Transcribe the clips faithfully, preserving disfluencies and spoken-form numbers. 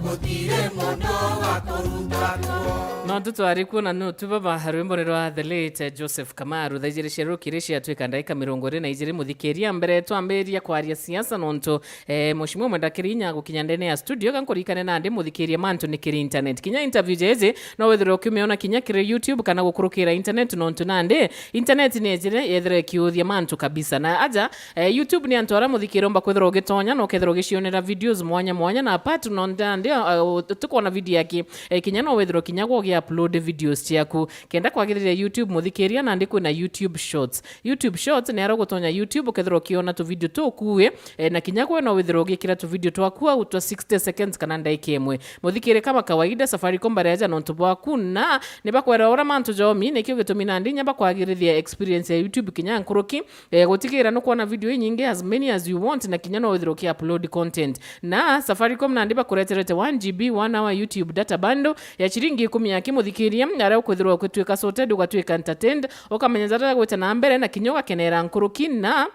Gutiri mundu wa kuruta tuo. No tutwari kuona no tu baba rwimbo ni rwa the late Joseph Kamaru. Thaa ijiri cia rukiri ciatwika ndaika mirongo iri na ijiri, muthikiria, mbere twambiria kwaria siasa nontu, eh, Mheshimiwa Mwenda Kirinya gukinya ndene ya studio, gankurikane nandi muthikirie mantu ni kiri internet. Kinya interview jeje no withirwe ukimeona kinya kiri YouTube kana gukurukira internet nontu nandi internet ni ejire yethire ikiuthia mantu kabisa. Na aja Eh, YouTube ni antu aria muthikire umba kwithirwa ugitonya na ukethirwa ugicionera videos mwanya mwanya, na apart no ndandi, uh, tukwona video yake, eh, kinya no withirwa kinya gwo gi upload videos ciaku. Kenda kwagiriria YouTube muthikiria, nandi kwina YouTube Shorts. YouTube Shorts ni aria ugutonya YouTube ukethirwa ukiona tu video tukuwe, eh, na kinya gwe no withirwa ugikira tu video twaku au twa sixty seconds kana ndaika imwe. Muthikire kama kawaida, Safaricom bareja nontu bwaku na ni bakwera uria mantu jomi, nikio gitumi nandi nya bakwagirithia experience ya YouTube kinya nkuruki. Eh, gutigira nukwona video inyingi as many as you want, na kinya no withirwe uki upload content. Na Safaricom nandi bakureterete one G B one hour YouTube data bundle ya ciringi ikumi ya kimuthikiria, aria ukwithirwa ukitwika sorted, ugatwika entertained, ukamenya jaria gwita na mbere, na kinya ugakenera nkuruki na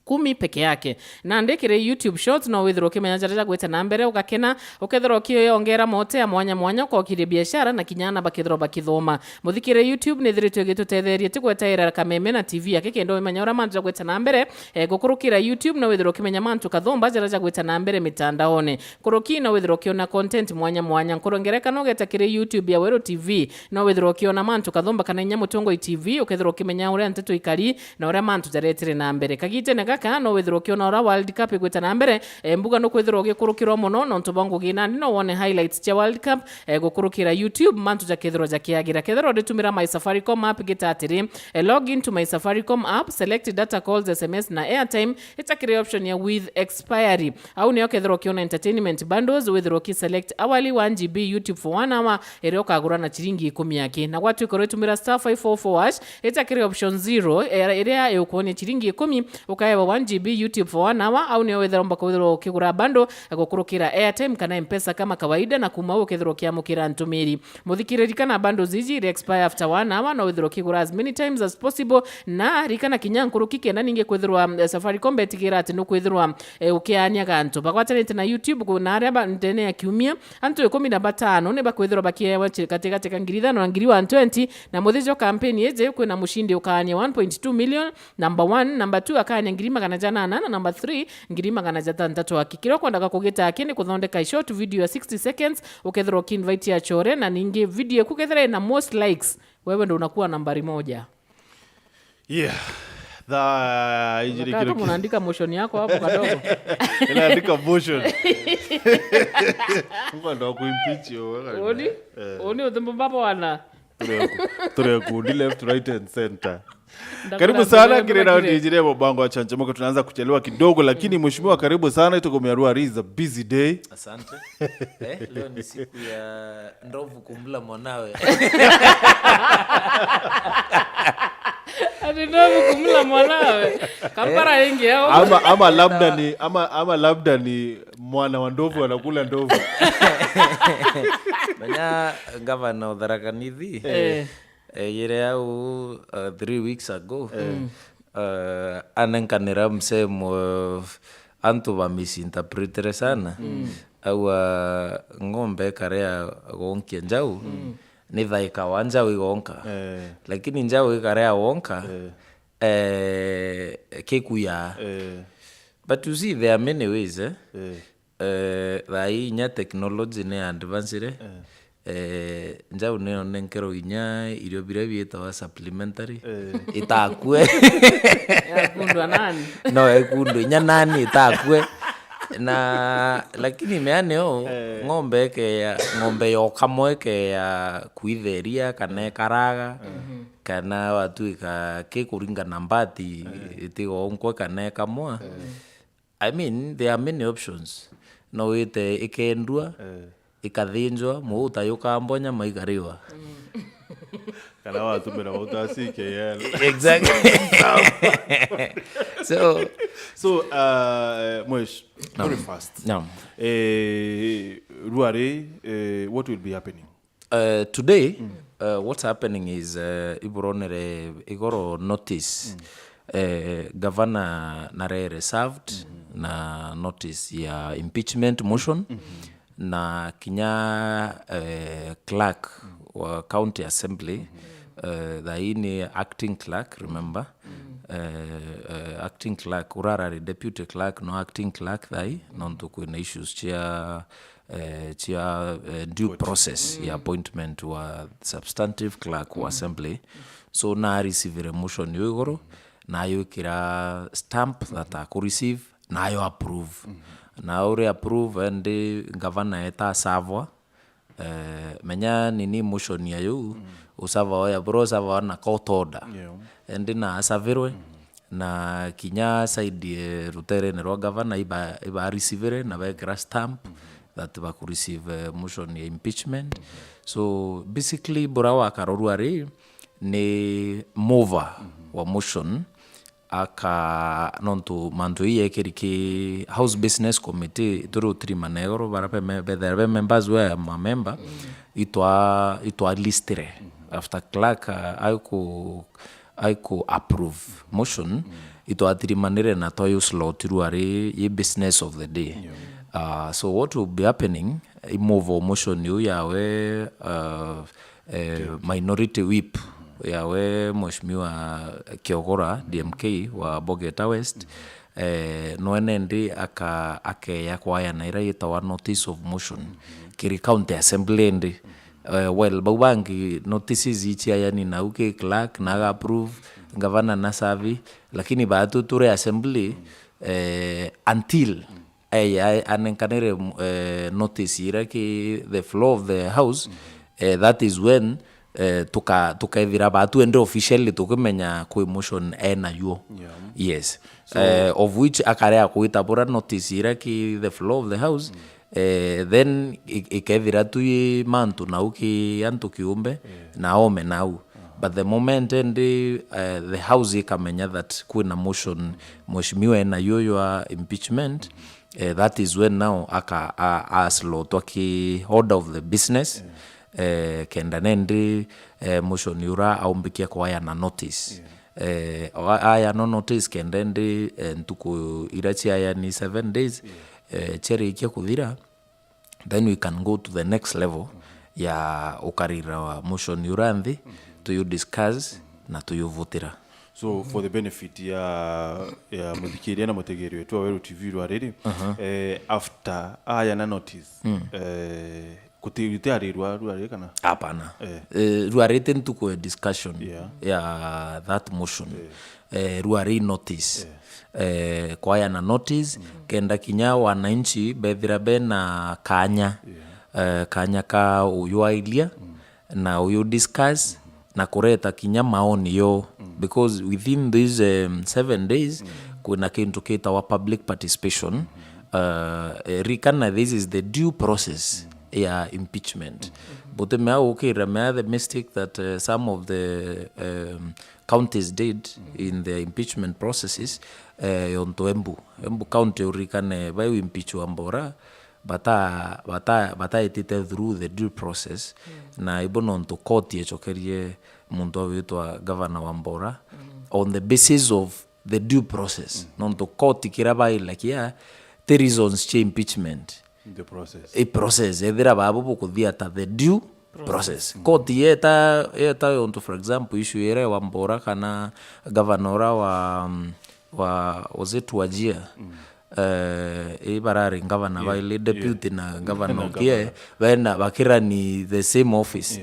kumi peke yake. Nandi kiri YouTube Shorts no withirwe ukimenya jaria jagwite na mbere, ugakena, ukethirwa ukiyongera mote ya mwanya mwanya, ukokiria biashara, na kinya ana bakethirwa bakithoma. Muthikire, YouTube nithiritwe igitutetheria tigwetaira kameme na T V yake kenda umenya uria mantu jagwita na mbere. Eh, gukurukira YouTube no withirwe ukimenya mantu kathumba jaria jagwita na mbere mitandaone. Kuruki no withirwe ukiona content mwanya mwanya. Nkuru ngerekano ugeta kiri YouTube ya Weru T V, no withirwe ukiona mantu kathumba kana inya Mutongoi T V, ukethirwa ukimenya uria nteto ikari na uria mantu jaretire na mbere. Kagitene gaka no withirwe ukiona uria World Cup igwita na mbere, eh, mbuga nukwithirwa ugikurukirwa muno nontu bwa ngugi nandi no wone highlights cia World Cup, eh, gukurukira YouTube, mantu jakethirwa jakiagira. Kethirwa uritumira My Safaricom app, gita atiri, eh, log into My Safaricom app, select data, calls, S M S na airtime, itakiri option ya with expiry. Au nio kethirwa ukiona entertainment bundles, withirwa uki select hourly one G B YouTube for one hour, iria ukagura na ciringi ikumi aki. Na gwatuika uritumira star five four four hash, ita kiri option zero, eh, iria igukuonia ciringi ikumi, ukaewa one G B YouTube for one hour, au nio withirwa umba kwithirwa ukigura bundle, eh, gukurukira airtime kana M-Pesa kama kawaida, na kuma au ukethirwa ukiamukira ntumiri. Muthikiriri, kana bundles iji iri expire after one hour, no withirwa ukigura as many times as possible, na rikana kinya nkuruki kenda ningi kwithirwa, eh, Safaricom betigira ati nukwithirwa, eh, ukiania gantu. Bagwatanite na YouTube ku-, na aria ba-, ndene ya kiumia, antu ikumi na batano ni bakwithirwa bakiewa chi-, gatigati ka ngiri ithano na ngiri one twenty, na muthia jwa kampeni iji kwina mushindi ukaania one point two million, number one, number two akaania ngiri magana janana, na number three, ngiri magana jatantatu. Aki kiria ukwendaga kugita aki ni kuthondeka short video ya sixty seconds, ukethirwa ukiinvite achore, na ningi video iku kethira ina most likes, wewe ndo unakuwa nambari moja. Yeah. Thaa ijiri. Unakaa tu kiro ki- munaandika motion yako hapo kadogo. Inaandika motion. Mungu ndo kuimpeach yo, wewe. Uni? Eh. Uni uthimbo baba wana. Turi aku-, turi akundi left, right and center. Ndakura. Karibu sana, mbere kiri round kire. Ijiri ya Mubango wa Chanchamoka. Tunaanza kuchelewa kidogo, lakini mheshimiwa, karibu sana. Ituko Miarua, is a busy day. Asante. Eh, leo ni siku ya ndovu kumla mwanawe. Ati ndovu kumla mwanawe. Kampara ingi yao. Ama, ama labda ni, ama, ama labda ni mwana wa ndovu anakula ndovu. Menya gavana Tharaka Nithi, eh, eh, ejire au, uh, three weeks ago, eh, uh, anenkanira msemo, uh, antu ba misinterpretere sana. Mm. Aua ng'ombe ikarea gonkia njau, mm, ni thaika wa njau igonka. Eh. Lakini njau ikarea wonka, eh, eh, kikuya. Eh. But you see, there are many ways, eh? Eh. Eh, thaa ii inya technology ni advanced. Eh. Eh, njau ni onenkerwo inya irio biria biitawa supplementary. Eh. Itakue. Yakundwa nani? No, ekundwa inya nani itakue. Na, lakini meane o, eh, ng'ombe ikeya, ng'ombe yokamwe ikeya kuitheria kana ikaraga, mhm, kana watuika ki kuringana mbati, eh, itigonkwe kana ikamwa. Eh. I mean, there are many options. No wite ikendua, eh, ikathinjwa, muuta yukambwa nyama ikariwa. Mm. Kana watumira mauta C K L. Exactly. So, so, uh, Mwesh, naam, very fast. Naam. Eh, Ruari, eh, what will be happening? Uh, today, mm, uh, what's happening is, uh, iburonere igoro notice. Mm. Eh, gavana narere served, mm, na notice ya impeachment motion. Mm-hmm. na kinya, eh, clerk wa county assembly, eh, thaa ii ni acting clerk, remember? Eh, eh, acting clerk, urarari deputy clerk, no acting clerk thaa ii, nontu kwina issues cia, eh, cia, eh, due process ya appointment wa substantive clerk wa assembly. So na receive motion yo iguru, na ayukira stamp that aku receive, nayo approve. Na uri approve, endi gavana eta asavwa, eh, menya nini motion ya yu, usava oya bro, usava na court order. Yeah. Endi na asavirwe, na kinya side, eh, ruterene rwa gavana iba, iba receive na bekira stamp that baku receive, eh, motion ya impeachment. So basically, bura wakarorua ri, ni mover wa motion, aka, nontu mantu ii yekiri ki House Business Committee, turi utirimana igoro, bara be me-, bethera be members we ma member, itwa, itwa listire. After clerk, uh, aiku, aiku approve motion, itwatirimanire na twayu slot rua ri, i business of the day. Yeah. Uh, so what will be happening, i move o motion iu yawe, uh, eh, minority whip yawe Mheshimiwa Kiogora, D M K wa Bogeta West, eh, nwe nendi aka-, akeya kwayana ira yitawa notice of motion kiri county assembly ndi. Eh, well, bau bangi notices ichiayani nau ki clerk na aga approve, gavana na savi, lakini batu turi assembly, eh, until eh, ya-, anenkanire, eh, notice ira ki the floor of the house, eh, that is when, eh, tuka-, tukethira batu ende officially tukimenya kwi motion ena yuo. Yeah. Yes. So, eh, of which akarea kuitabura notice ira ki the floor of the house, eh, then i-, ikethira tu i mantu nau ki antu kiumbe, na ome nau. But the moment endi, eh, the house ikamenya that kwina motion mheshimiwa ena yuo ywa impeachment, eh, that is when now aka-, a-, aslotwa ki order of the business, eh, kenda nendi, eh, motion ura aumbikia kwayana notice. Eh, o-, ayana notice kenda endi, eh, ntuku ira ciayani seven days, eh, ciarikia kuthira, then we can go to the next level ya ukarira wa motion ura nthi, tuyu discuss na tuyuvutira. So, for the benefit ya, ya muthikiria na mutegeri wetu wa Weru T V rwa riri, eh, after ayana notice, eh, kuti-, gutiarirwa rwa riri kana? Hapana. Eh. Eh, rwa riri ti ntuku ya discussion ya that motion. Eh, rua ri notice. Eh, kwayana notice, kenda kinya wananchi bethira bena kanya, eh, kanya ka uyuailia na uyu discuss na kureta kinya maoni yo, because within these, um, seven days, kwina kintu kitawa public participation. Uh, eh, rikana this is the due process ya impeachment. Butimea gukira mea the mistake that, uh, some of the, um, counties did in the impeachment processes, eh, yontu Embu, Embu County urikane bai impeach Wambora, bata-, bata-, bataitite through the due process, na ibo nontu court yechokerie muntu witwa Governor Wambora on the basis of the due process. Nontu court kira bailakia ti reasons cia impeachment. The process. I process, ethira babo bukuthiata the due process. Court yeta, yeta yontu, for example, issue ira ya Wambora kana governor ura wa, wa, was it Wajir? Eh, i barari governor baili deputy na governor ukie, bena bakirani the same office.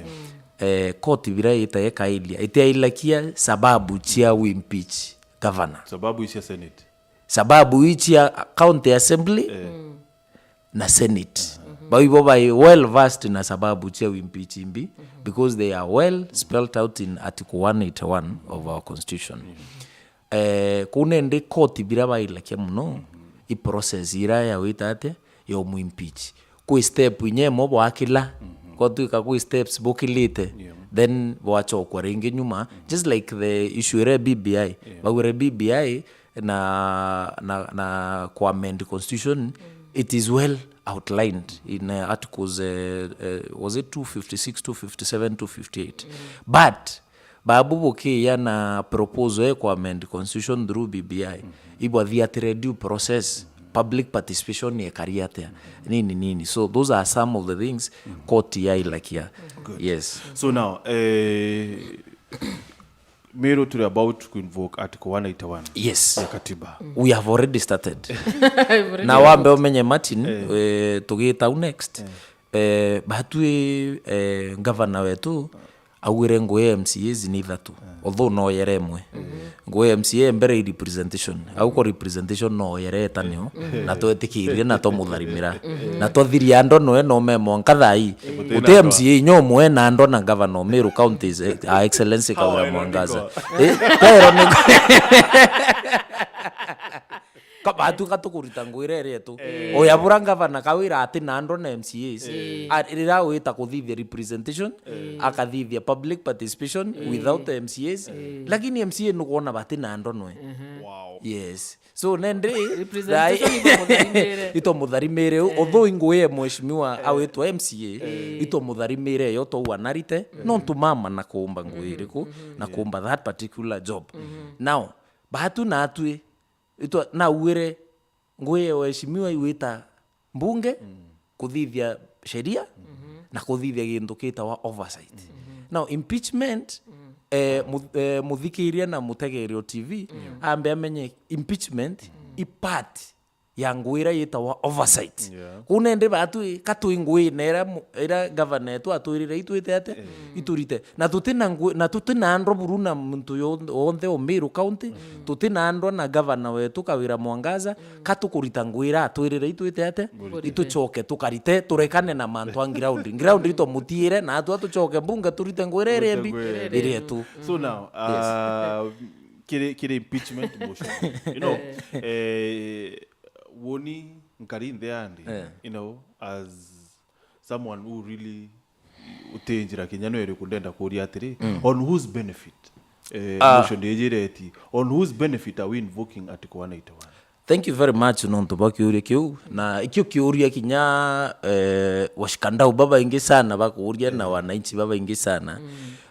Eh, court bira ita ikailia, itiailakia sababu cia impeach governor. Sababu icia Senate. Sababu icia county assembly na Senate. Bau ibo bai well versed na sababu cia impeach imbi, because they are well spelled out in article one eighty-one of our constitution. Eh, kuu nendi court bira bailakia muno, i process ira ya wita atia, ya umu impeach. Kwi step inya imwe bwakila, gwatuika kwi steps bukilite, then bwachokwa ringi nyuma, just like the issue ira ya B B I. Baugire B B I na, na, na ku amend constitution, it is well outlined in, uh, articles, uh, uh, was it two fifty-six, two fifty-seven, two fifty-eight? But babu bukiya na proposal ya ku amend constitution through B B I, ibwathiatire due process. public participation ekari atia, nini nini. So those are some of the things court yailakia. Yes. So now, eh, Meru turi about to invoke article one eighty-one, yes, ya katiba. We have already started. Na wambe umenye, Martin, eh, tugita u next, eh, batwi, eh, governor wetu augire ngugi ya M C As ni ithatu, although no yere imwe. Ngugi ya M C A mbere i representation, au ko representation no yere etanio, na twetikirie na twamutharimira. Na twathiria ando noe no me mwanka thai. Guti M C A inya umwe na ando na governor Meru County, eh, Her Excellency Kawira Mwangaza. Eh, pero ni Ka-, batuka tukurita ngugi iria irietu. Eh. Oya bura ngavana Kawira ati na andwa na M C As. Eh. A-, riria wita kuthithia representation, akathithia public participation without M C As. Eh. Lakini M C A nukwona bati na andwa nwe. Wow. Yes. So nende Representation itomutharimire. Itomutharimire. Eh. Although ingugi ya mheshimiwa awitwa M C A, itomutharimire yo twaua narite, nontu mama na kuumba ngugi iriku, na kuumba that particular job. Now, batu natwi, itwa, nauire ngugi ya waheshimiwa iwita mbunge, kuthithia sheria, na kuthithia gintu kitawa oversight. Now, impeachment, eh, mu-, eh, muthikiria na mutegerio T V, ambe amenye impeachment i part ya ngugi iria yitawa oversight. Yeah. Kuu nende batu i, ka twi ngugi na iria mu-, iria governor yetu atwirire itwite ate? Eh. Iturite. Na tutina ngu-, na tutina ndro buru na muntu yo-, wonthe o Meru County, tutina ndro na governor wetu Kawira Mwangaza, ka tukurita ngugi iria atwirire itwite ate? Burite. Itucoke tukarite, turekane na mantu a ground. Ground itomutiire, na atua tucoke mbunge turite ngugi iria iria mbi, iria yetu. So now, uh, kiri, kiri impeachment motion. You know, eh, woni nkari nthi yandi, eh, you know, as someone who really uti njira kinya no iriku ndenda kuria atiri, on whose benefit, eh, motion iji ireti, on whose benefit are we invoking article one eighty-one? Thank you very much nontu bwa kiuria kiu, na ikio kiuria kinya, eh, washikandau babaingi sana bakuuria na wananchi babaingi sana.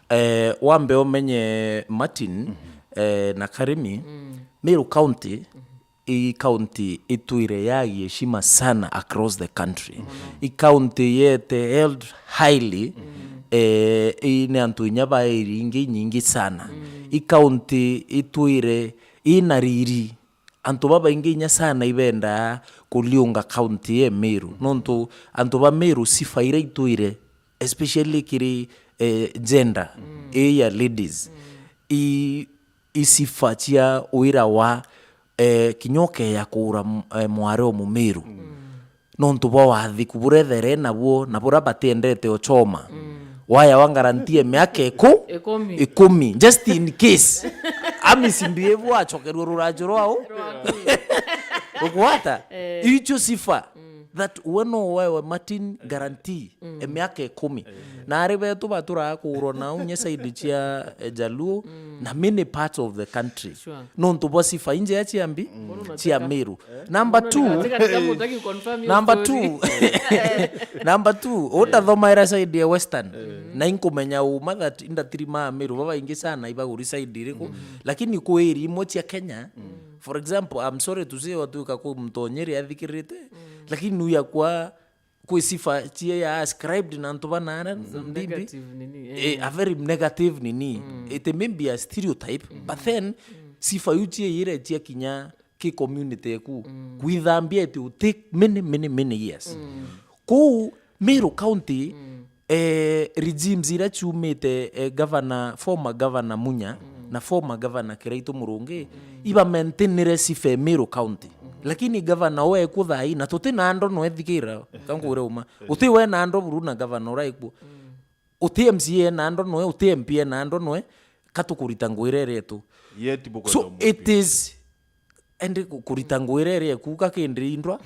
Eh, wambe umenye Martin, eh, na Karimi, Meru County i county itwire yagi heshima sana across the country. I county yete held highly, eh, i ni antu inya ba area ingi nyingi sana. I county itwire ina riri. Antu babaingi inya sana ibendaa kuliunga county ya Meru. Nontu antu ba Meru sifa iria itwire, especially kiri, eh, gender, ii ya ladies, i, i sifa cia wira wa, eh, kinya ukeya kuura m-, eh, mwari o Mumiru. Nontu bwa wathiku buria ethaire nabuo na buria batiendete ochoma. Waya wa guarantee miaka iku-, ikumi. Ikumi. Just in case. Amisimbi ebu acokerua rurajo rwao. Rwaku. Ukwata? Eh. Icio sifa. That we no wewe Martin guarantee e miaka ikumi. Na ari betu baturaga kuurwa na unye side cia, eh, Jaluo na many parts of the country. Sure. Nontu bwa sifa injea cia mbi, cia Meru. Number two, number two, number two, undathomaira side ya Western. Na inkumenya uma that indatiri ma Meru babaingi sana ibaguri side iriku. Lakini kwi area imwe cia Kenya, for example, I'm sorry to say, watuika kwi mutonyeri athikirite, lakini nuya kwa kwi sifa cia ya ascribed na antu bana ara ndimbi. Negative nini, eh, eh, a very negative nini. It may be a stereotype, but then sifa iu cia ire cia kinya ki community eku kwithambia iti uti many, many, many years. Kuu Meru County, eh, regimes iria ciumite, eh, governor, former governor Munya na former governor Kiraitu Murungi, iba maintainire sifa e Meru County. Lakini governor we eku thai, na tuti na ando no ethikira, ka ngure uma. Uti we na ando buru na governor ura eku. Uti M C A na ando noe, uti M P na ando noe, ka tukurita ngugi iria iretu. Yet bukwenda So, it is, endi ku-, kurita ngugi iria iria eku ka kindi indwa.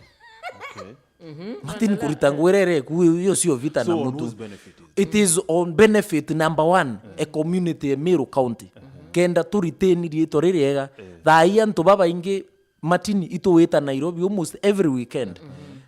Okay. Martin, kurita ngugi iria iria eku, iyo sio vita na mutu. So, on whose benefit is it? It is on benefit number one, a community ya Meru County. Kenda tu retain riitwa ririega. Thai antu babaingi Martin, ituwita Nairobi almost every weekend.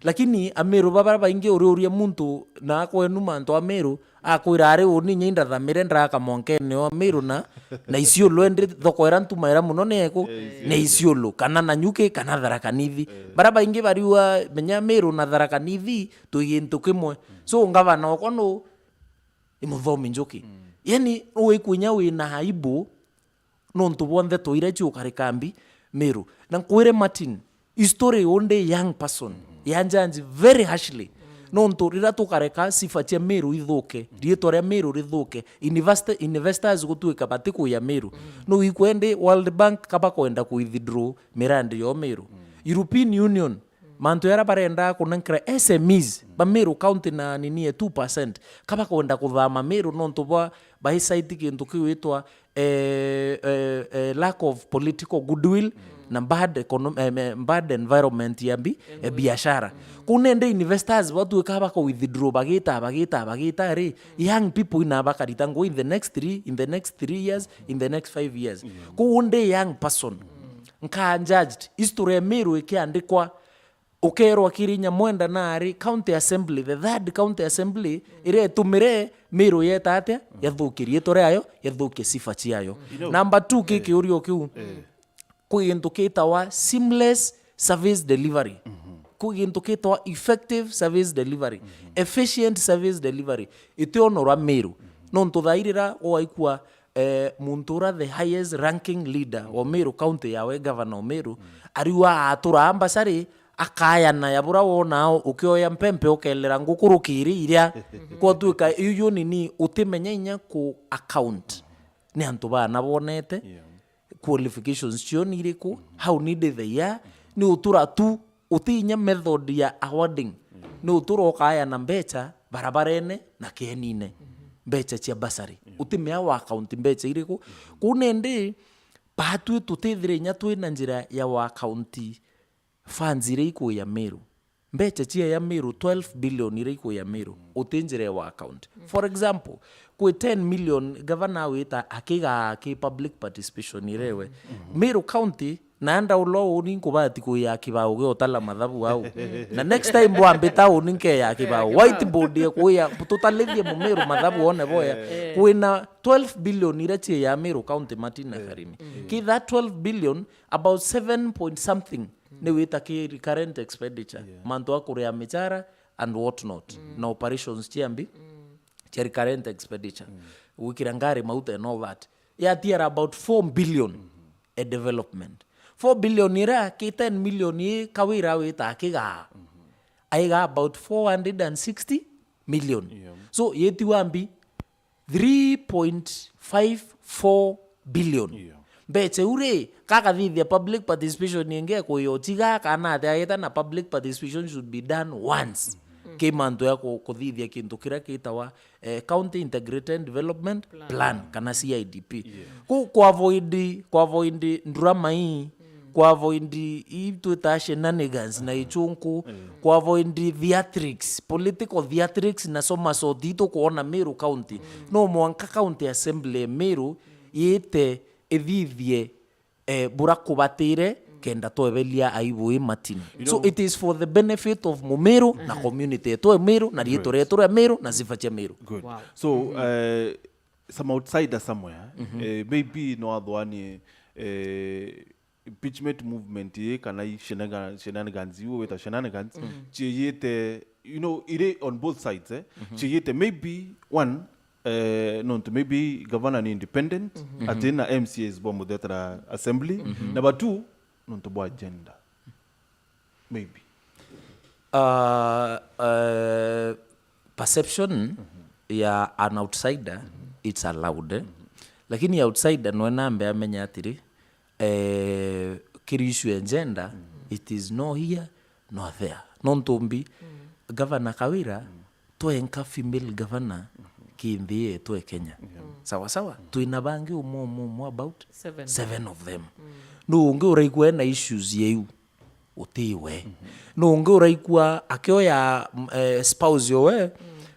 Lakini Ameru baba baingi uriuria muntu na akwenu mantu Ameru, akwira ari uni inya indathamire ndaraka mwankene o Miru na, na Isiolo, endi thoko ira ntumaira muno ni eku, ni Isiolo, kana Nanyuki, kana Tharaka Nithi. Bara baingi bariua menya Miru na Tharaka Nithi twi gintu kimwe. So, ngavana okwa nu? I Muthomi Njuki. Yani, uikwinya wina aibu, nontu bwonthe twaira ciukarika mbi Miru. Na nkwire Martin, history undi young person, ya judge very harshly. Nontu rira tukareka sifa cia Miru ithuke, riitwa ria Miru rithuke, invest-, investors gutuika batikuya Miru. No ikwendi World Bank kaba kwenda ku withdraw mirandi yo Miru. European Union, mantu yara barenda kunenkera S M Es ba Miru County na nini e two percent, kaba kwenda kuthama Miru nontu bwa baisite kintu kiwitwa eh, eh, eh, lack of political goodwill na bad econom-, eh, eh, bad environment ya bi-, eh, biashara. Kuu nende investors batuika baka withdraw bagita, bagita, bagita ri, young people ina bakarita ngugi in the next three, in the next three years, in the next five years. Kuu ndi young person, nka judged, history ya Miru ikiandikwa, ukerwa kiri Nyamwenda na ari county assembly, the third county assembly, iria itumire Miru yeta atia? Yathukie riitwa riayo, yathukie sifa ciayo. You know, number two, ki kiurio kiu, kwi gintu kitawa seamless service delivery. Kwi gintu kitawa effective service delivery, efficient service delivery. Itionorwa Miru. Nontu thairira waikua eh, muntu ura the highest ranking leader wa Meru County, yawe governor wa Meru, ariua atura ambasari, akayana ya bura wonao ukioya mpempe ukelera nguku rukiri iria. Kwatuika iu nini utimenya inya ku account ni antu bana bonete, qualifications cio ni iriku, how needy they are, ni utura tu, uti inya method ya awarding. Ni utura ukayana mbecha barabarene na kienine, mbecha cia bursary. Utimea wa account mbecha iriku. Kuu nindi, batwi tutithire inya twina njira ya wa account funds iria ikuya Meru. Mbecha cia ya Meru, twelve billion iria ikuya Meru, uti njira ya wa account. For example, kwi ten million gavana awita akigaa ki public participation irewe. Meru County, na ndaula uni nkubati kuya kibao gia utala mathabu au. Na next time bwambita uni nkeya kibao. Whiteboard ya kuya, tutalithie Mumeru mathabu one boya. Kwina twelve billion iria cia ya Meru County, Martin na Karimi. Ki that twelve billion, about seven point something ni wita ki recurrent expenditure. Mantu a kuria michara and what not. Na operations cia mbi, cia recurrent expenditure. Gwikira ngari mauta and all that. Yatiara about four billion e development. Four billion ira, ki ten million i Kawira wita akigaa. Aiga about four hundred and sixty million. So, yetiwa mbi three point five four billion. Mbecha iu ri, kakathithia public participation ingi ekuya utiga kana atia agita na public participation should be done once. Ki mantu ya ku-, kuthithia kintu kiria kitawa, eh, County Integrated Development Plan, kana C I D P. Ku, ku avoid, ku avoid drama ii, ku avoid ii twita shenanigans na ichunku, ku avoid theatrics, political theatrics na somersault ii tukwona Meru County. No mwanka County Assembly ya Meru yite ithithie, eh, bura kubatire kenda twebelia aibu ii Martin. So it is for the benefit of Mumeru na community yetu ya Meru na riitwa rietu ria Meru na sifa cia Meru. Good. So, eh, some outsider somewhere, eh, maybe no athwani, eh, impeachment movement ii kana i shenaniga-, shenanigans iu wita shenanigans, ciiyite, you know, iri on both sides, eh? Ciiyite maybe one, eh, nontu maybe governor ni independent, ati na M C As bwa muthetera assembly, number two, nontu bwa gender. Maybe. Uh, uh, perception ya an outsider, it's allowed, eh? Lakini outsider no nambe amenye atiri, eh, kiri issue ya gender, it is no here, no there. Nontu mbi, Governor Kawira, twenka female governor ki nthi yetu e Kenya. Sawa sawa? Twina bangi umwe, umwe, umwe about seven. Seven of them. Nu ungi uraigua ena issues ya iu? Utiwe. Nu ungi uraigua akioya, mm, eh, spouse owe,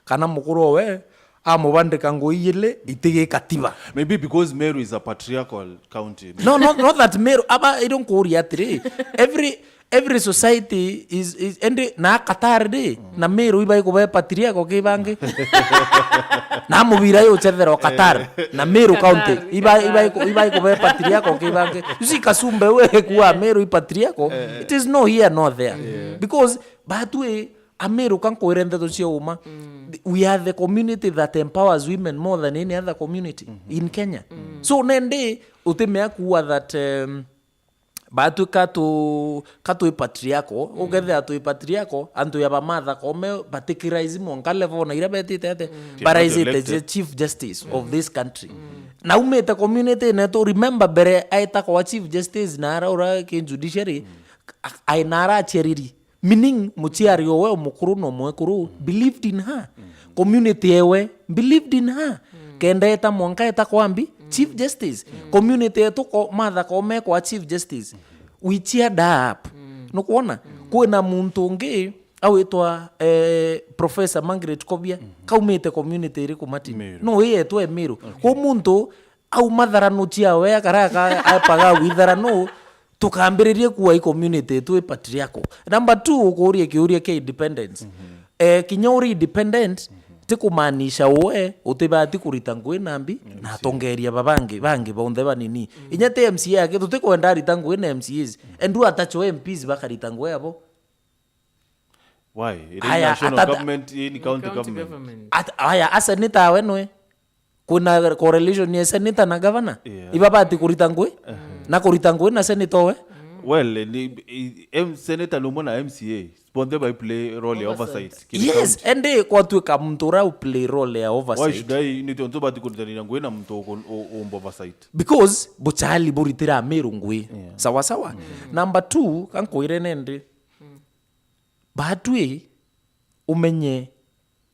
kana mukuru owe, amubandika ngui ijili itigikatiba? Maybe because Meru is a patriarchal county. No, no, not that Meru, aba, irio nkuuria atiri, every, Every society is, is endi na Qatar ri, na Meru ibai kube patriarchal ki bangi. Na mubira yu uchethera o Qatar, na Meru County, ibai, ibai, ibai kube patriarchal ki bangi. You see, Kasumbe we kuwa Meru i patriarchal, it is no here nor there. Because batwi Ameru, ka nkwire ndeto cia uma, we are the community that empowers women more than any other community in Kenya. So nendi utimea kuwa that, um, batwi ka tu, ka twi patriarchal, ukethira twi patriarchal, antu ya bamatha kome batikiraisi mwanka level na ira betite ati, baraisite je Chief Justice of this country. Na umite community netu, remember mbere aita kwa Chief Justice na araura ki judiciary, a-, aina arachiariri. Meaning, muciari owe umukuru na umwekuru believed in her. Community ewe believed in her. Kenda eta mwanka eta kwambi Chief Justice. Community yetu ko, matha kome kwa Chief Justice. We cheered her up. Nukwona? Kwina muntu ungi awitwa, eh, Professor Margaret Kobia, kaumite community iriku Martin? Meru. No, ii etwe Meru. Kwi muntu auma tharanu ciawe, akara aka-, aepaga witharanu, tukambiririe kuwa i community twi patriarchal. Number two, ukuuria kiuria kia independence. Eh, kinya uri independent, ti kumaanisha we utibati kurita ngui na mbi na atongeria babangi, bangi bonthe banini. Inya ti M C A yake, tutikwenda arita ngui na M C As. Endu atacho M Ps bakarita ngui abo. Why? Iri aya, national ata-, government, ii ni county government. At-, aya, a senator awe nwe? Kwina correlation ya senator na governor? Yeah. Ibabati kurita ngui? Na kurita ngui na senator we? Well, ni, i, em, senator ni umwe na M C A. Bonthe bai play role ya oversight. Oversight. Kiri yes, county. Endi kwatuika muntu uria u play role ya oversight. Why should I, ni tontu bati kuritania ngui na muntu u-, u-, umba oversight? Because buchali buritira Ameru ngui. Yeah. Sawa sawa. Number two, ka nkwire nendi, batwi umenye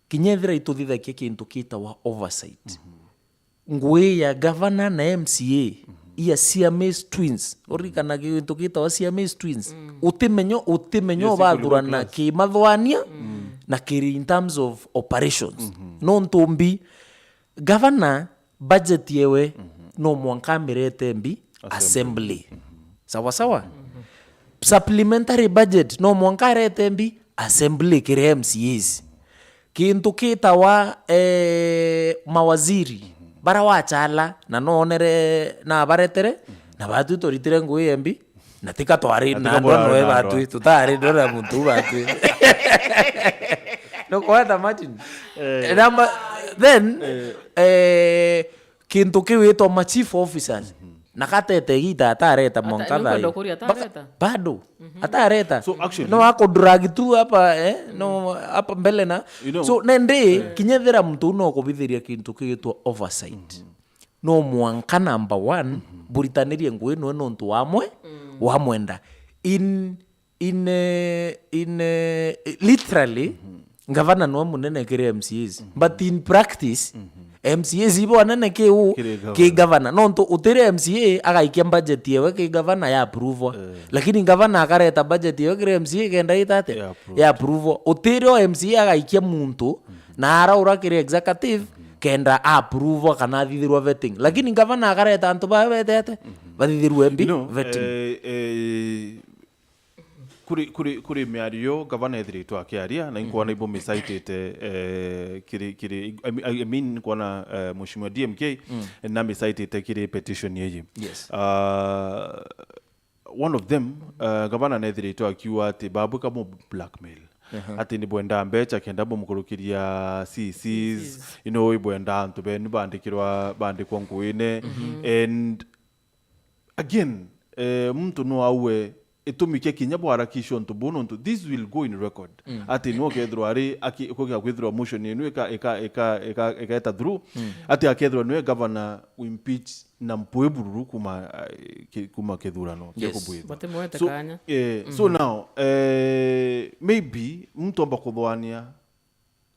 kinya ethira ituthithagia kintu kitawa oversight. Ngui ya governor na M C A, ia Siamese twins. Uririkana kintu kitawa Siamese twins? Utimenyo, utimenyo. Yes, bathurana kimathwania na kiri in terms of operations. Nontu mbi, governor budget yewe no mwanka amirete mbi assembly. Assembly. Sawa sawa? Supplementary budget no mwanka arete mbi assembly kiri M C As. Kintu kitawa, eh, mawaziri bara wachala na noonere na baretere, na batwi turitire ngui ya mbi, na tika twari na andwa noe batwi, tutari ndora muntu batwi. Nukwenda Martin? Eh. Number, then, eh, kintu kiu gitwa ma chief officers. Na katete igita atareta mwanka thayo. Ba-, bado. Atareta. So, actually, no ako drag tu hapa, eh? No, hapa mbele na. You know, so, nendi, kinya ethira muntu no kubithiria kintu kigitwa oversight. No mwanka number one, buritanirie ngui nwe nontu wamwe, wamwenda. In in, eh, in, eh, literally, gavana nwe munene kiri M C As. But in practice, M C As ibo anene ki u, kiri gavana. Nontu utiri M C A agaikia budget yewe ki gavana ya approve-wa. Lakini gavana akareta budget yewe kiri M C A kenda ita atia? Ya approve-wa. Utiri o M C A agaikia muntu na araura kiri executive kenda a approve-wa kana athithirwa vetting. Lakini gavana akareta antu bawe bete ate? Bathithirwe mbi vetting. You know, eh, eh, Kuri, kuri, kuri miario gavana ethiritwe akiaria, na inkwona ibo misitite, eh, kiri, kiri, I mean, I mean, inkwona, eh, Mheshimiwa D M K, na misitite kiri petition yeyi. Yes. Ah, one of them, eh, gavana nethiritwe akiuga ati babwika mu blackmail. Ati ni bwenda mbecha kenda bumukurukiria C Cs, you know, ibwenda antu benu bandikirwa, bandikwa nguine. And again, eh, muntu no aue itumi kia kinya bwarakisha untu buu, nontu this will go in record. Ati niwe ukethirwa ari aki-, kugia kwithirwa motion inu ika-, ika-, ika-, ika-, ikaeta through, ati akethirwa niwe governor impeach na mpwi bururu kuma, eh, ki-, kuma kithurano kia kubwithwa. Batimwete kanya. Eh, so now, eh, maybe muntu amba kuthwania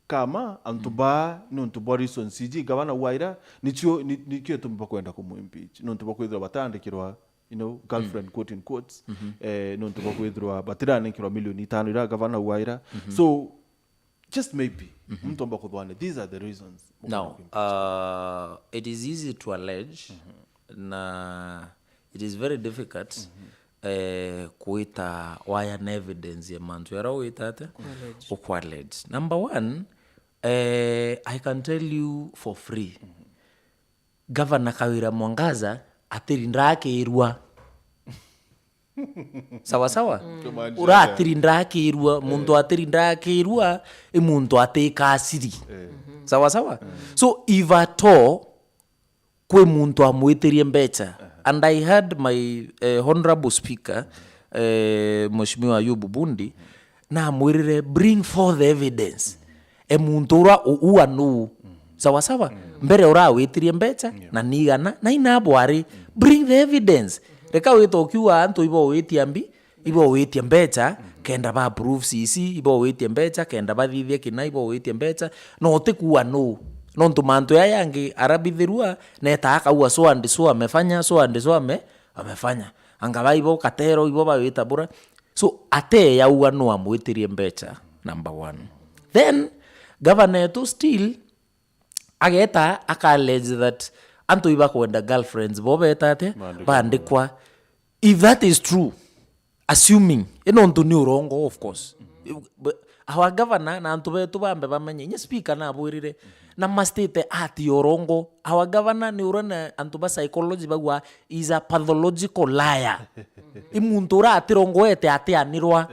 kama antu baa ni untu bwa reasons iji gavana waira, nicio, ni, nikio itumi bakwenda kumwimpeach, ni untu bwa kwithirwa bataandikirwa, you know, girlfriend, quote in quotes, eh, ni untu bwa kwithirwa batiranenkerwa milioni itano ira gavana waira. So, just maybe, muntu amba kuthwania, these are the reasons. Now, uh, it is easy to allege, na it is very difficult eh, kwita waya na evidence ya mantu yara wita ate? Ukwallege. Number one, eh, I can tell you for free. Governor Kawira Mwangaza atirinda akirua. Sawa sawa? Kumaanisha ura ati- atirinda akirua, muntu atirinda akirua, i muntu atikasiri. Sawa sawa? So, if at all, kwi muntu amwitirie mbecha. And I heard my, eh, honorable speaker, eh, Mheshimiwa Ayubu Bundi, namwirire, "Bring forth evidence." E muntu ura u-, ua nuu. Sawa sawa? Mbere ura witirie mbecha, na nigana, na inabo ari. Bring the evidence. Reka wita ukiuga antu ibo witia mbi, ibo witie mbecha kenda ba approve C C, ibo witie mbecha kenda bathithie kina, ibo witie mbecha, no utikuua nuu. Nontu mantu jaya yangi arabithirua, neta akauga, "So and so amefanya, so and so ame-, amefanya." Anga ba ibo Katero, ibo bawita bura. So, ate yauga nuu amwitirie mbecha, number one. Then, governor yetu still ageta akallege that antu ibakwenda girlfriends bo beta ate? Bandikwa. Bandikwa. If that is true, assuming, i nontu ni urongo, of course. But our governor na antu betu bambe bamenye, inya speaker nabwirire, na mastite ati urongo. Our governor ni urona antu ba psychology bagua is a pathological liar. I muntu ura atirongoete atianirwa.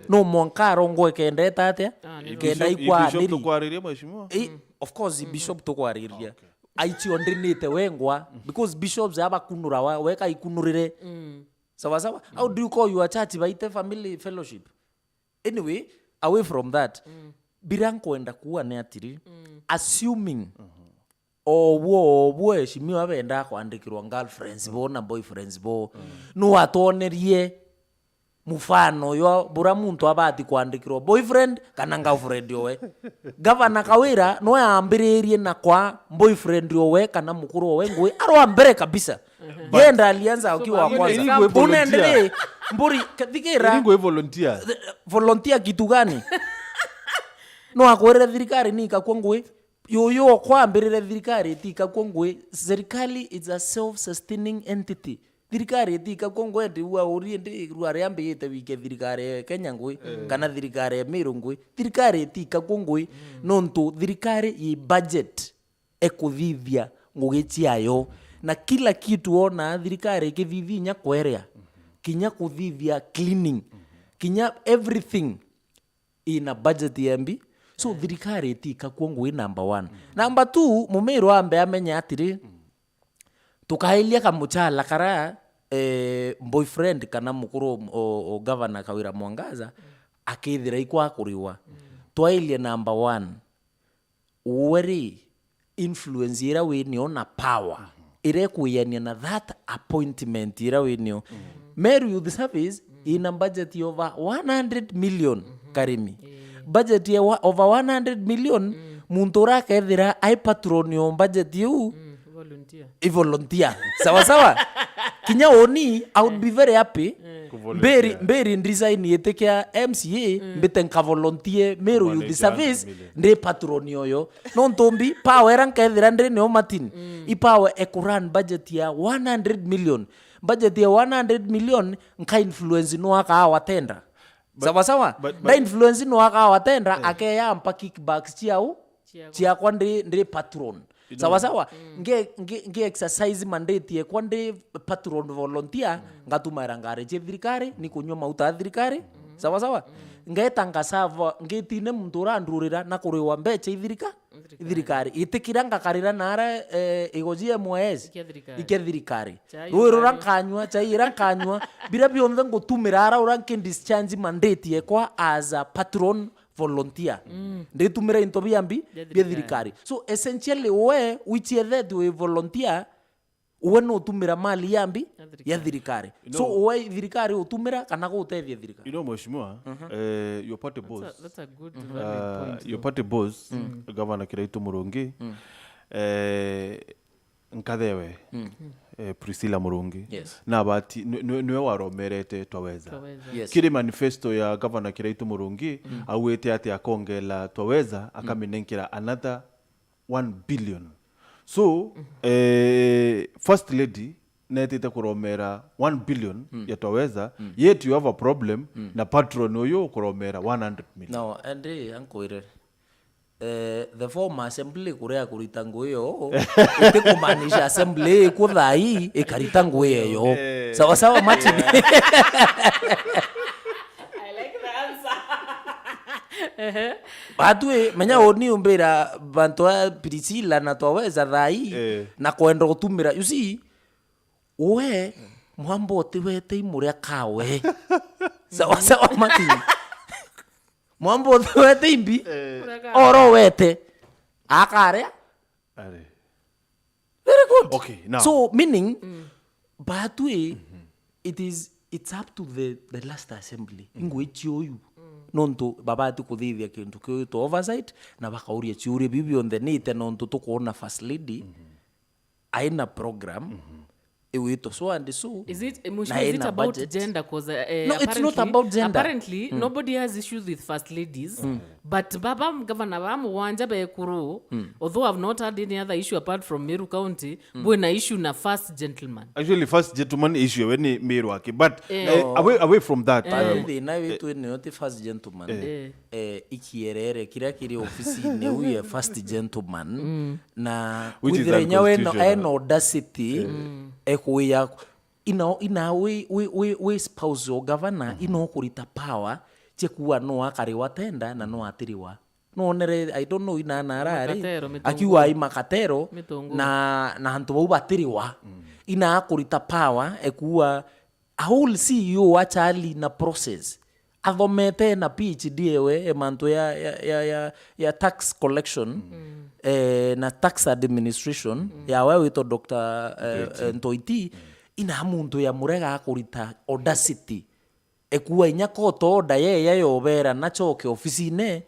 No mwanka arongoe kenda eta atia? Kenda Bishop, i Bishop ikwaniri. Tukwariria, mheshimiwa? I, of course, i Bishop tukwariria. Okay. Aichio ndinite wengwa, because bishops abakunura wa, weka ikunurire. Sawa sawa? How do you call your church baite family fellowship? Anyway, away from that, bira nkwenda kuuga ni atiri, assuming obwo, obwo eshimiwa benda kwandikirwa girlfriends bo na boyfriends bo, no atwonerie mufano yo bura muntu abati kwandikirwa boyfriend kana girlfriend owe. Gavana Kawira no yambiririe na kwa boyfriend owe kana mukuru owe ngui arwa mbere kabisa. Yenda alianza akiwa wa kwanza. Iri ngwe volunteer. Unendere mburi kathikira. Iri ngwe volunteer. Volunteer kitu gani? No akwirire thirikari ni ikakua ngui. Yuyu okwambirire thirikari iti ikakua ngui. Serikali is a self-sustaining entity. Thirikari iti ikakua ngui, ndi ua uri ndi rua ria mbiyite wike thirikari ya Kenya ngui, kana thirikari ya Meru ngui. Thirikari iti ikakua ngui, nontu thirikari i budget ekuthithia ngugi ciayo. Na kila kitu wona thirikari ikithithia inya kweria, kinya kuthithia cleaning, kinya everything ina budget ya mbi. So, thirikari iti ikakua ngui number one. Number two, Mumiru ambe amenye atiri, tukailia kamuchala kara, eh, boyfriend kana mukuru o, o, o governor Kawira Mwangaza, akithira ikwa kuriwa. Twailie number one, uwe ri, influence ira winio na power ira ikwiania na that appointment ira winio. Meru Youth Service ina budget ya over one hundred million, Karimi. Budget ya wa-, over one hundred million, muntu urakethira ai patron yo budget iu, Volunteer. I volunteer. Sawa sawa? Kinya uni, I would be very happy. Kuvolunteer. Mbiri, mbiri ndesign giti kia M C A, mbite nka volunteer Meru Youth Service, ndi patron oyo. Nontu mbi, power ira nkethira ndi nio Martin, i power e ku run budget ya one hundred million. Budget ya one hundred million, nka influence no akawa tender. Sawa sawa? But, but, nda influence no akawa tender, akeya mpa kickbacks ciau, ciakwa ndi, ndi patron. Sawa sawa? Nge, nge, nge exercise mandate yekwa ndi patron volunteer, ngatumaira ngari cia thirikari, ni kunywa mauta ya thirikari. Sawa sawa? Ngeta ngasava, ngitine muntu urandurira na kuriwa mbecha ithirika-, ithirikari. Itikira ngakarira nara, eh, igoji ya M Y S. Ikia thirikari. Ikia thirikari. Rui rura nkanywa, chai ira nkanywa, bira bionthe ngutumira ara ura nki discharge mandate yekwa as a patron volunteer. Nditumira into bia mbi, bia thirikari. So, essentially, we wichiethetwe wi volunteer, we nutumira mali ya mbi, ya thirikari. So, we thirikari utumira kana gutethia thirikari? You know, mheshimiwa, eh, your party boss, that's a, that's a good, valid point, your party boss, Governor Kiraitu Murungi, eh, nkathewe, eh, Priscilla Murungi. Yes. Nabati, nwe-, nwe-, nwe waromerete Twaweza. Twaweza. Yes. Kiri manifesto ya Governor Kiraitu Murungi, augite ati akongela Twaweza, akaminenkera another one billion. So, eh, First Lady, netite kuromera one billion ya Twaweza, yet you have a problem na patron uyu ukuromera one hundred million. No, andi ankwire, eh, the former assembly kuria kurita ngui yo, iti kumaanisha assembly iku thaa ii ikarita ngui eyo. Eh. Sawa sawa, Martin. I like the answer. Ehe. Batwi, menya uni umbira bantu a Priscilla na Twaweza thaa ii, eh, na kwenda utumira, you see, we, mwamba utiwete imuria kawe. Sawa sawa, Martin. Mwamba utiwete imbi, eh, oro wete. Akaria. Ari. Very good. Okay, now. So, meaning, batwi, it is, it's up to the, the last assembly. Ingwiti uyu. Nontu babati kuthithia kintu kiu to oversight, na bakauria ciuria biu bionthe nite, nontu tukwona first lady aina program iwitwo so and so. Is it, Mheshimiwa, na is it ina about budget, gender? 'Cause, eh, no, it's not apparently, about gender. Apparently, nobody has issues with first ladies. But baba gavana ba mugwanja bekuru, although I've not had any other issue apart from Meru County, bwina issue na first gentleman. Actually, first gentleman issue we ni Meru aki, but, eh, away, away from that, um, thina witu ni oti first gentleman. Eh. Eh, ikierere kiria kiri ofisini iu ya first gentleman, na which is kwithira inya we no, unconstitutional, ena audacity, ekwia ina, ina wi, wi, wi, wi spouse o governor, ina ukurita power cia kuwa no akariwa tenda na no atiriwa. Nonere, I don't know, ina na arari, makatero, mitungu, akiwa ai makatero, mitungu, na, na antu bau batiriwa. Ina akurita power ekuwa a whole C E O wa Charlie na process. Athomete na P H D ewe, e mantu ya, ya, ya, ya, ya tax collection, eh, na tax administration, ya we witwa Doctor, eh, Ntoiti. Eh, Ntoiti. Ina muntu ya murega akurita audacity. Ekuwa inya court order yeya yobera nachoke ofisine,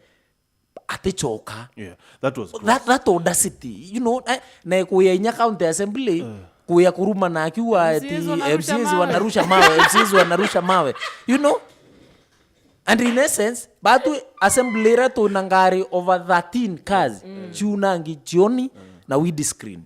atichoka. Yeah, that was gross. That, that audacity, you know, eh, na kuya inya county assembly, kuya kuruma na akiuga ati M C As wanarusha mawe, M C As wanarusha mawe, you know? And in essence, batu assembly ira tuna ngari over thirteen cars, ciunangi jioni na windscreen.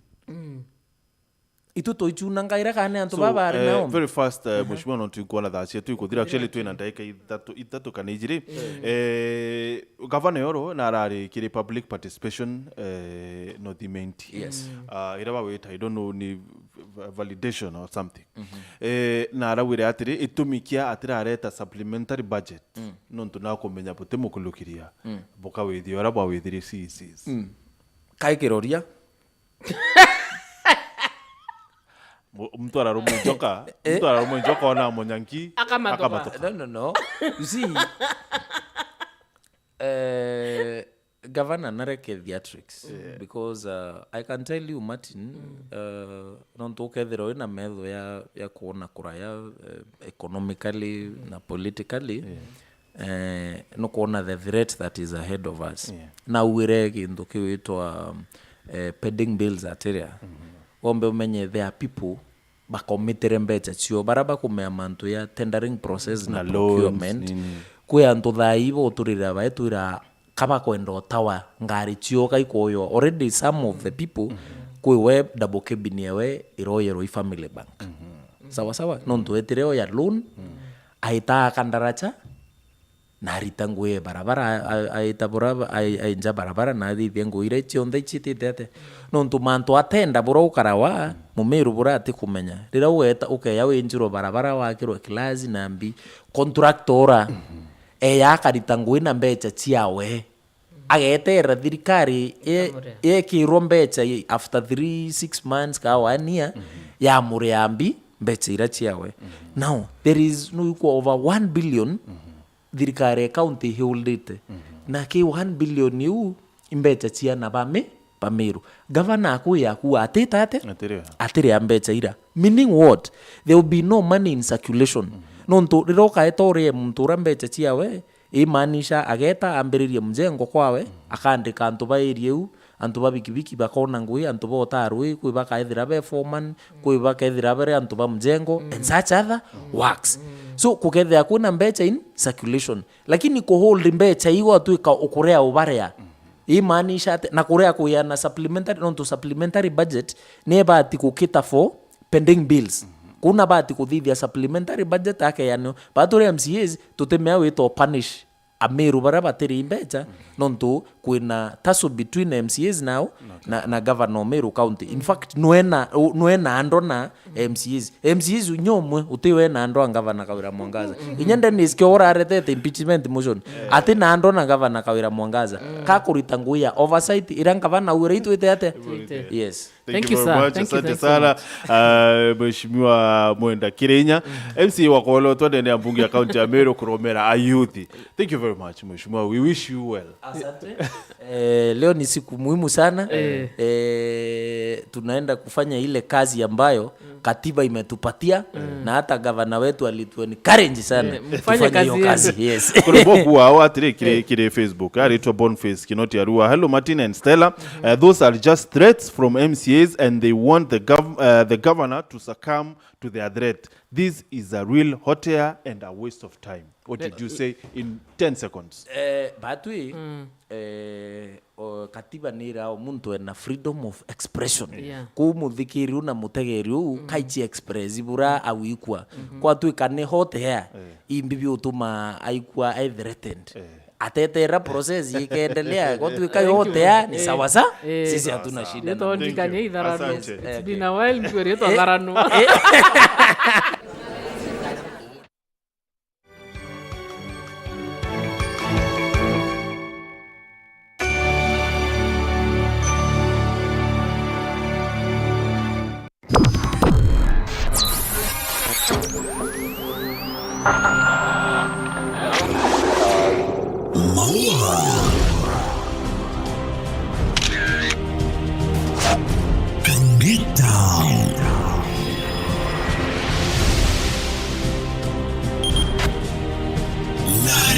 Itu tuichunangaira kana ni antu baba bari, eh, nao? Very fast, eh, Mheshimiwa, no tukwona thaa cietu ikuthira. Actually, twina ndagika ithatu, ithatu kana ijiri. Eh, Gavana Yoro na arari kiri public participation, eh, North Imenti. Yes. Ah, ira bawita, I don't know, ni v-, validation or something. Eh, na arawire atiri, itumi kia atirareta supplementary budget, nontu nakumenya butimukulukiria, bukawithia ura bwawithirie C E Cs. Kai kiroria. Mu-, mtu ararumwa njoka, eh? Mtu ararumwa njoka ona munyanki, akamatoka. Akamatoka. No, no, no. You see, eh, governor nareke theatrics, yeah, because, uh, I can tell you, Martin, uh, nontu ukethira wina metho ya, ya kuona kuraya, uh, economically na politically, yeah. Eh, nukwona the threat that is ahead of us. Yeah. Nauire kintu kiwitwa, eh, pending bills atiria. Wombe umenye there are people bakomitire mbecha cio, bara bakumea mantu ya tendering process na, na loans, procurement, nini. Kwi antu thaa ii boturira baitwira kaba kwenda utawa ngari cio kaikoyo. Already some of the people, kwi we double cabin ewe iroyerwa i Family Bank. Sawa sawa, nontu etire oya loan, aita aka ndaracha, na arita ngui e barabara, a-, a-, aita bura, a-, ainja barabara, na athithia ngui iria cionthe icitite ate. Nontu mantu atenda bura ukarawa, mumiru bura atikumenya. Riria ugeta, ukeya winjirwe barabara, wakirwe class na mbi, contractor ura, eya akarita ngui na mbecha ciawe. Ageterera thirikari ye-, yekirwo mbecha i-, after three, six months, ka one year, yamuria mbi mbecha ira ciawe. Now, there is no equal over one billion thirikari ya county iholdite. Na ki one billion iu, i mbecha cia na bami-, Bamiru. Gavana akwi akua atita ate? Atiria. Atiria mbecha ira. Meaning what? There will be no money in circulation. Nontu riria ukaeta urie muntu ura mbecha ciawe, imaanisha ageta ambiririe mjengo kwawe, akaandika antu ba area iu, antu ba bikibiki bakona ngui, antu ba utarui, kwi bakaethira be foreman, kwi bakaethira bari antu ba mjengo, and such other works. So, kukethira kwina mbecha in circulation. Lakini kuhold mbecha iu gwatwika ukurea ubarea. Imaanisha ati, na kurea kuya na supplementary, nontu supplementary budget ni ibati ku cater for pending bills. Una bati kuthithia supplementary budget akeanio. Baturi M C As tutimea witwa punish Ameru baria batiri mbecha, nontu kwina tussle between M C As nao na, na governor o Meru County. In fact, nwena, nwena andro na M C As. M C As nyomwe utiwe na andro a governor Kawira Mwangaza. Inya Dennis Kio uraretete impeachment motion. Ati na andro na governor Kawira Mwangaza. Kakurita ngui ya oversight, ira governor uria itwite atia? Yes. Thank you, sir. Thank you, asante sana. Uh, Mheshimiwa Mwenda Kirinya, M C A wa Kolotwa ndene ya mbunge ya kaunti ya Meru kuromera ayuthi. Thank you very much, Mheshimiwa. We wish you well. Asante. Eh, leo ni siku muhimu sana. Eh, tunaenda kufanya ile kazi ambayo katiba imetupatia, na hata gavana wetu alitu encourage sana. Eh, mfanye tufanye hiyo kazi yenu. Kazi. Yes. Kuri boku wao atiri kiri, kiri Facebook, aritwa Boniface Kinoti Arua. Hello, Martin and Stella. Uh, those are just threats from M C As, and they want the gov-, uh, the governor to succumb to their threat. This is a real hot air and a waste of time. What did you say in ten seconds? Eh, Batwi, eh, o, katiba ni irao muntu ena freedom of expression. Yeah. Kuu muthikiri u na mutegeri u, kaichi express bura awikwa. Kwatwika ni hot air, imbi biutuma aikwa e threatened. Atetera process ikaendelea, gwatwika hot air ni sawa sawa. Eh. Sisi hatuna shida na. Nitondikania itharano. Asante. It's been a while mtu eretwa tharanwa.